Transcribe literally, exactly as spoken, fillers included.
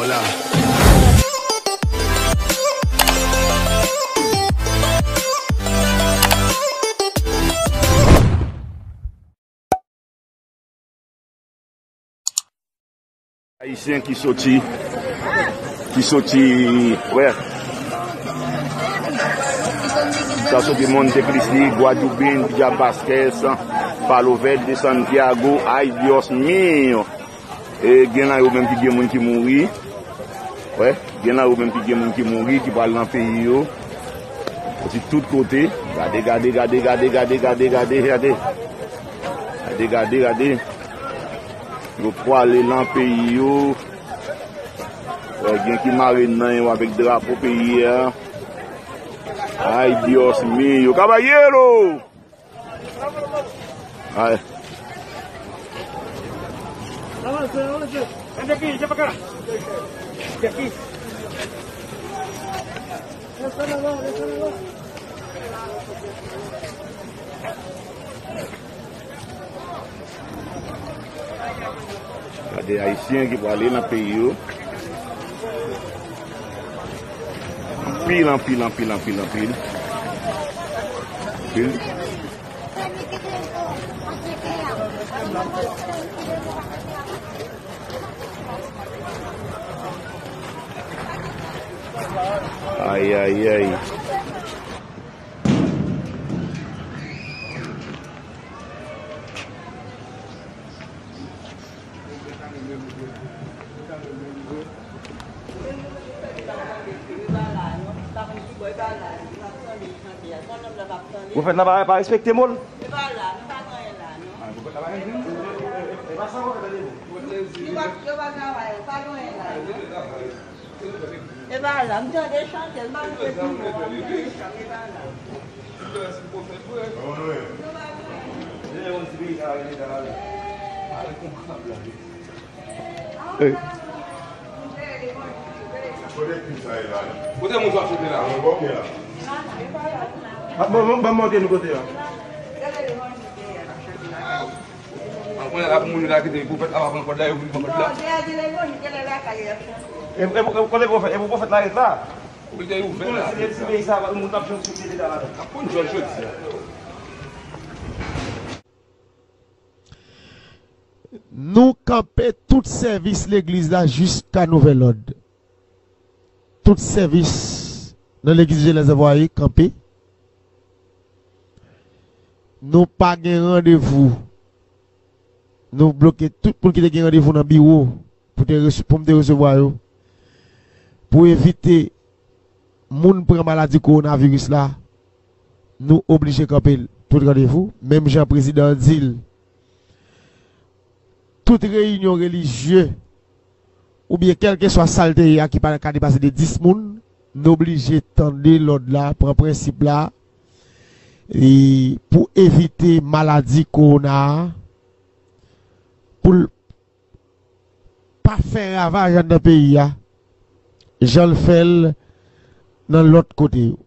La. Ayisyen ki soti, ki soti, wè. Sa soti Monte Cristi, Guadeloupe, Villa Vasquez, Palo Verde, Santiago, ay Dios mío. E gen nan yo menm ki gen moun ki mouri. Wè, gen nan yo menm ki gen moun ki mouri, ki pral nan peyi yo. Soti tout kote. Gade, gade, gade, gade, gade, gade, gade, gade. Gade, gade, gade. Yo prale nan peyi yo. Wè, gen ki mare nan yo avèk drapo peyi a. Ay, Dios mío. Caballero! Ay. Gade Ayisyen ki prale nan peyi yo. Anpil, anpil, anpil, anpil, anpil. Anpil. Ay, ay, ay. Pwofèt la pa, pa respekte mo l. Li pa la, nou pa gen anyen la, non. Li pa, yo pa travay, pa gen anyen la, non. E pa la, m tande chante, m pa tande chante, e pa la. Kote moun sa chofe la? Ban m montre nou kote a. An konnen la pou moun yo ta kite pwofèt la pa pran kòd la, yo vin pran kòd la. E, e, e, kote pwofèt, e pou pwofèt la ret la. Ou te ouvè la. Si, si peyi sa, moun t ap jwenn sou pye deta la. Ap konn jòj jodi a. Nou kanpe tout sèvis legliz la jiska nouvèl òd. Tout sèvis nan legliz Jenes Envoye kanpe. Nou pa gen randevou. Nou bloke tout moun ki te gen randevou nan biwo pou te rese-, pou m te resevwa yo. Pou evite moun pran maladi kowonaviris la, nou oblije kanpe tout randevou. Menm jan prezidan an di l, tout reyinyon relijye oubyen kèlkeswa sa l te ye a ki pa ka depase de dis moun, n oblije tande lòd la, pran prensip la, e pou evite maladi kowona a, pou l pa fè ravaj anndan peyi a, jan l fè l nan lòt kote yo.